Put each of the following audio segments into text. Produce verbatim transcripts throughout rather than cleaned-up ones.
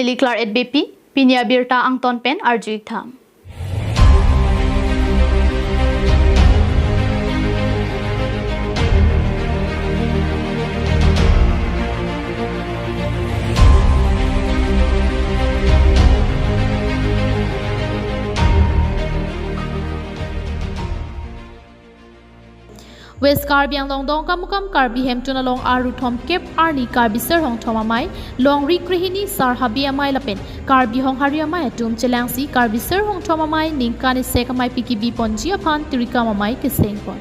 Liklar et B P, pini abirta angton pen arju-ik tha. West Karbi Anglong Dongkamukam Karbi Hemtun along aru thomkep arni Karbi Ser Hongthom Amei, Longri Krehini Sar Habe Amei lapen Karbi Honghari Amei atum chelangsi Karbi Ser Hongthom Amei ningkan isi ameipi kebi ponji aphan tirikam amei keseng pon.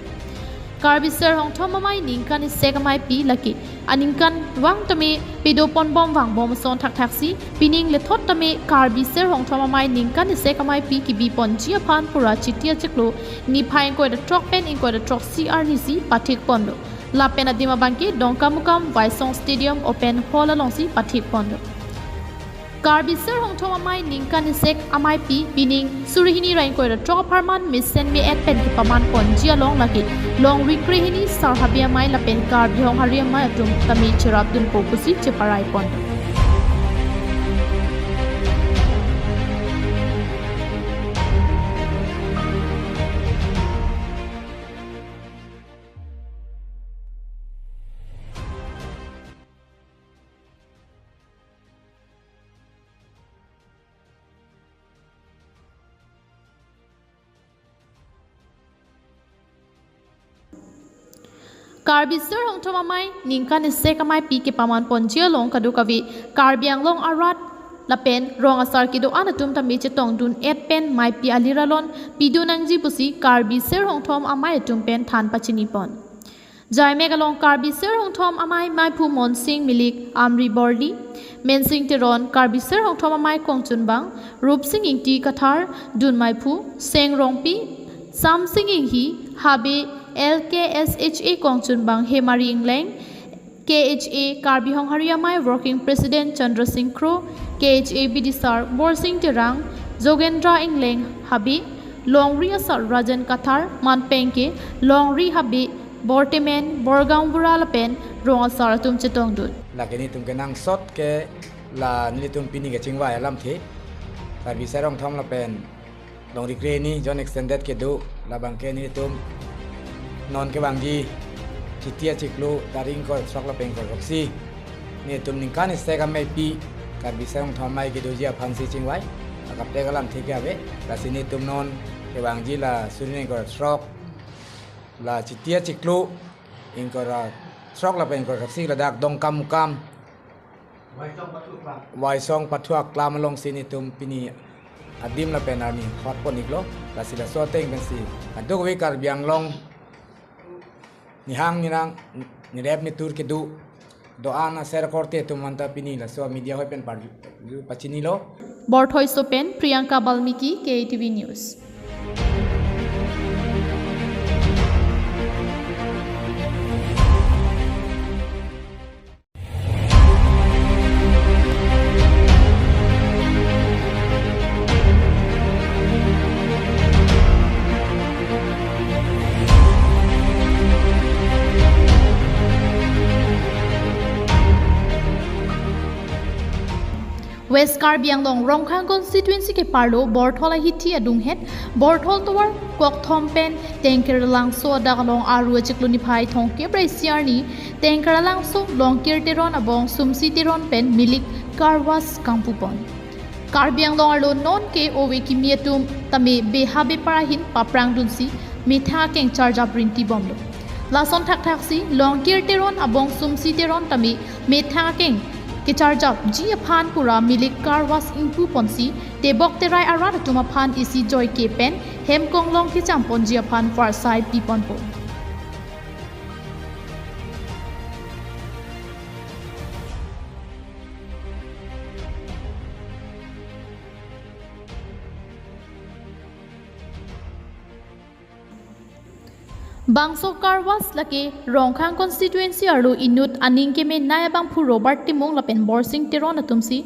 Karbi Ser Hongthom Amei ningkan isi ameipi lake aningkanvang tame pado ponbom vangbom ason thakthaksi, pining lethot tame Karbi Ser Hongthom Amei ningkan isi ameipi kebi ponji aphan pura Chiti achiklo niphai ingkoi ra throk pen ingkoi ra throksi arnisi pathik ponlo. Lapen adim abangke Dongkamukam Waisong Stadium Open Hall alongsi pathik ponlo. Karbi Ser Hongthom Amei ningkan isi ameipi pining suri hini ra ingkoi ra throk apharman mesen me-et pen kepaman ponji along lake Longri Krehini Sar Habe Amei lapen Karbi Honghari Amei atum tame cherapdunpo pusi cheparai pon. Karbi Ser Hongthom Amei ningkan isi ameipi kepaman ponji along kadokave Karbi Anglong arat lapen rong asar kedo-an atum tame chetongdun-et pen meipi alir alon pido nangji pusi Karbi Ser Hongthom Amei atum pen than pachini pon. Jaimek along Karbi Ser Hongthom Amei meiphu Monsing Milik Amri Borli, Mensing Teron Karbi Ser Hongthom Amei kongchunbang, Rupsing Ingti Kathar dun meiphu, Seng Rongpi, Samsing Inghi, Habe L K S H A kongchunbang Hemari Ingleng, K H A Karbi Honghari Amei Working President Chandra Sing Kro, K H A bidisar Borsing Terang, Jogendra Ingleng Habe, Longri asar Rajan Kathar, manpeng ke Longri Habe, Bortemen, Borgaonbura lapen rong asar atum chetongdun. Lake nelitum kenangsot ke la nelitum pini kechingvai alamthe, Karbi Ser Hongthom lapen Longri Krehini Zone Extended kedo, labangke nelitum non kevangji Chiti achiklo tarik ingkoi ra throk lapen ingkoi ra throksi, nelitum ningkan isi ameipi Karbi Ser Hongthom Amei kedoji aphansi chingvai akaprek alamthe ke ave. Lasi nelitum non kevangji la suri hini ra ingkoi ra throk, la Chiti achiklo ingkoi ra throk lapen ingkoi ra throksi ladak Dongkamukam Waisong Pathu Aklam alongsi nelitum pini adim lapen arni hot pon-iklo. Lasi laso ateng pensi kadokave Karbi Anglong nihang ninang nirep nitur kedo do-an aser akorte atum anta pini laso media hoi pen parju pachinilo. Borthoi so pen Priyanka Balmiki, K A T V News. West Karbi Anglong Rongkhang constituency keparlo Borthol ahithi adunghet Borthol tovar kokthom pen Tengkeralangso adak along aru achiklo niphai thomkep ra isi arni Tengkeralangso Longkir Teron abong Sumsi Teron pen Milik Car Wash kangpu pon. Karbi Anglong arlo non ke ove kimi atum tame beha bepar ahin paprangdunsi methang akeng charjap rinti bomlo. Lason thakthaksi Longkir Teron abong Sumsi Teron tame methang akeng kecharjapji aphan pura Milik Car Wash ingpu ponsi tebok terai arat atum aphan isi joike pen hem konglong kecham ponji aphan varsai pi ponpo. Bangso Car Wash lake Rongkhang constituency arlo inut aning kemenei abangphu Robert Timung lapen Borsing Teron atumsi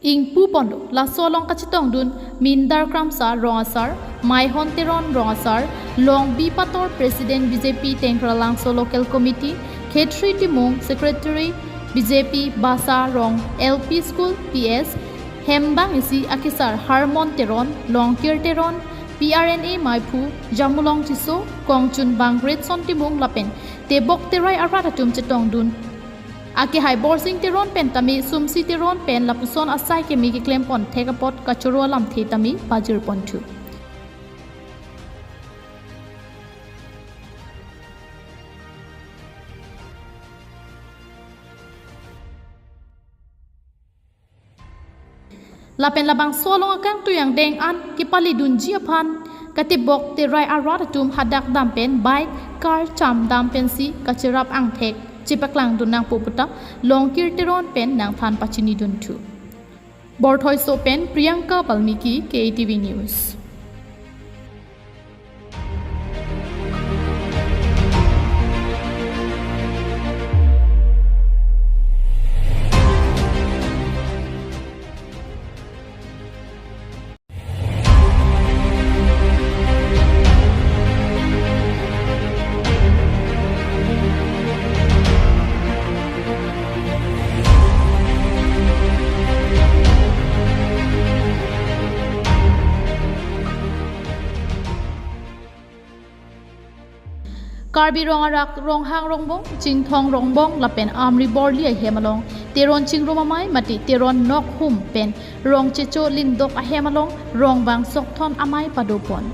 ingpu ponlo. Laso along kachetongdun Mindar Kramsa rong asar, Maihon Teron rong asar, Longbi Pator President B J P Tengkeralangso Local Committee, Khetri Timung Secretary B J P Basa Rong L P School P S, Hem bang isi akesar Harmon Teron, Longkir Teron, P R N A maiphu, Jamulong Tisso, Kongchunbang Greatson Timung lapen Tebok Terai arat atum chetongdun akehai Borsing Teron pen tame Sumsi Teron pen lapuson asai keme keklempon thek apot kachoro alamthe tame pajirponthu. Lapen labangso along akangtui angdeng an kepaledunji aphan ka Tebok Terai arat atum hadak dam pen bike, car cham dam pensi kacherap angthek chepaklangdun nangpo puta Longkir Teron pen nangthan pachinidunthu. Borthoiso pen Priyanka Balmiki, K A T V News. Karbi Rong Arak Ronghang Rongbong, Chinthong Rongbong lapen Amri Borli ahem along Teron Chingrum Amei mate Teron Nokhum pen Rong Checho Lindok ahem along Rongbang Sokthon Amei padopon.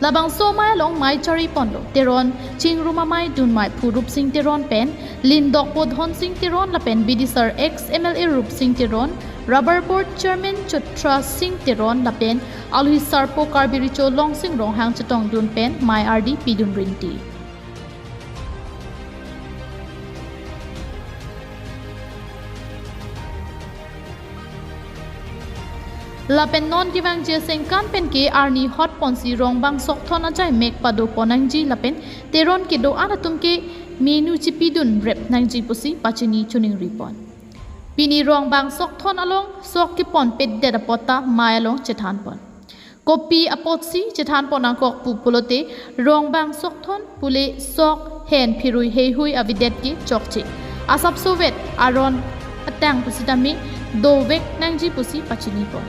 Labangso amei along mei chariponlo Teron Chingrum Amei dunmei phu Rupsing Teron pen Lindokpo Dhonsing Teron lapen bidisar ex M L A Rupsing Teron, Rubber Board Chairman Chotra Sing Teron lapen alohi sarpo Karbi Recho Longsing Ronghang chetongdun pen mei ardi pidun rinti. Lapen non kevangji asengkan pen ke arni hotponsi Rongbang Sokthon ajai mek padopon nangji lapen Teron kedo-an atum ke menu chipidun rep nangji pusi pachini chuningripon. Pini Rongbang Sokthon along sok keponpetdet apot ta mei along chethanpon. Kopi apotsi chethanpon nangkok pu pulote Rongbang Sokthon pule sok hen phirui heihui avedet ke chokche. Asapso vet aron atang pusitame dovek nangji pusi pachinipon.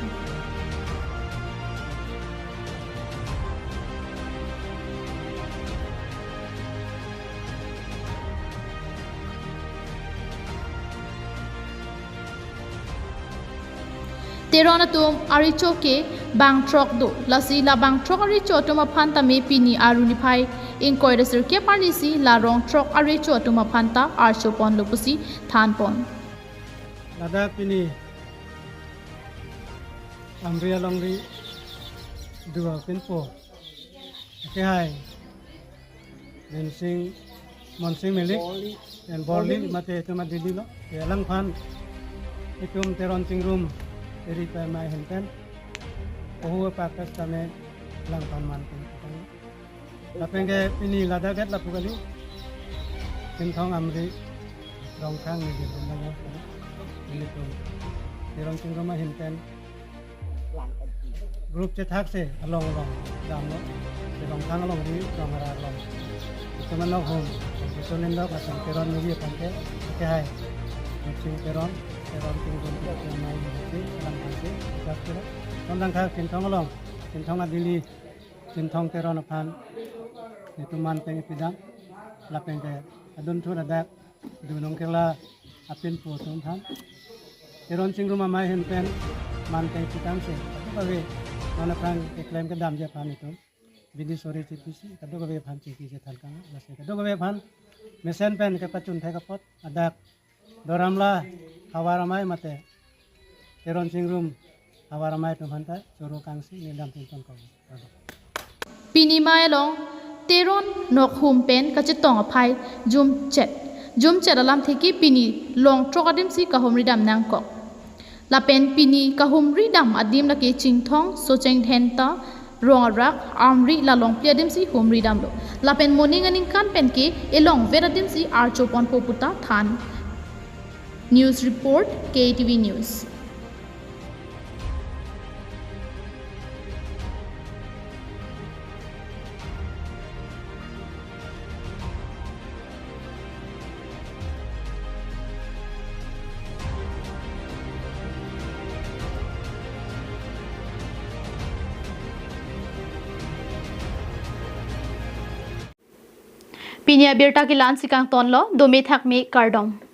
Teron atum arecho ke bang throk do. Lasi la bang throk arecho atum aphan tame pini arni phai ingkoi ra sirkep arnisi la rong throk arecho atum aphan ta archoponlo pusi thanpon. Ladak pini Amri alongri dua pinpo. Oke hai. Mensing, Monsing Melik, and Borli, mate itum adili lo. Ke alangphan itum Teron Chingrum eri pa mai henten. Ohu pakas tame alangphan man pen kitang. Lapen ke pini ladak det lapu kali. Chinthong Amri Rongkhang ni di benda lo. Ini itum Teron Chingrum ahinten. Group chethak se along along damlo. Rongkhang alongri, Rong Arak along. Itum Nokhum, itum Lindok, asam Teron mili aphan ke, oke hai. Rupsing Teron, Teron Chingrum, Teron mai, Rupsing, alangphan ke, itum Teron. Tondang kha Chinthong along, Chinthong adili, Chinthong Teron aphan, itum man pen ipidam, lapen ke, adun thu ladak, dunong kela, apin pu atum aphan. Teron Chingrum Amei ahin pen man pen ipidam se. Kadokave non aphan keklem kedamji aphan itum bidi sori chipisi, kadokave aphan chingki chethan kang, lasi kadokave aphan mesen pen kepachun thek apot, adak Doramla Havar Amei mate Teron Chingrum Havar Amei atum aphan ta choro kangsi neli dam tington kong. Pini mei along Teron Nokhum pen kachetong aphai jumchet. Jumchet alamthe ke pini long throk adimsi kahumri dam nangkok. Lapen pini kahumri dam adim lake Chinthong, Socheng Dhenta, Rong Arak, Amri la longphli adimsi humri damlo. Lapen moning aningkan pen ke elongvet adimsi archoponpo puta than. News report, K T V News. Pini abirta ke la-ansi kangtonlo, dome thakme, kardom.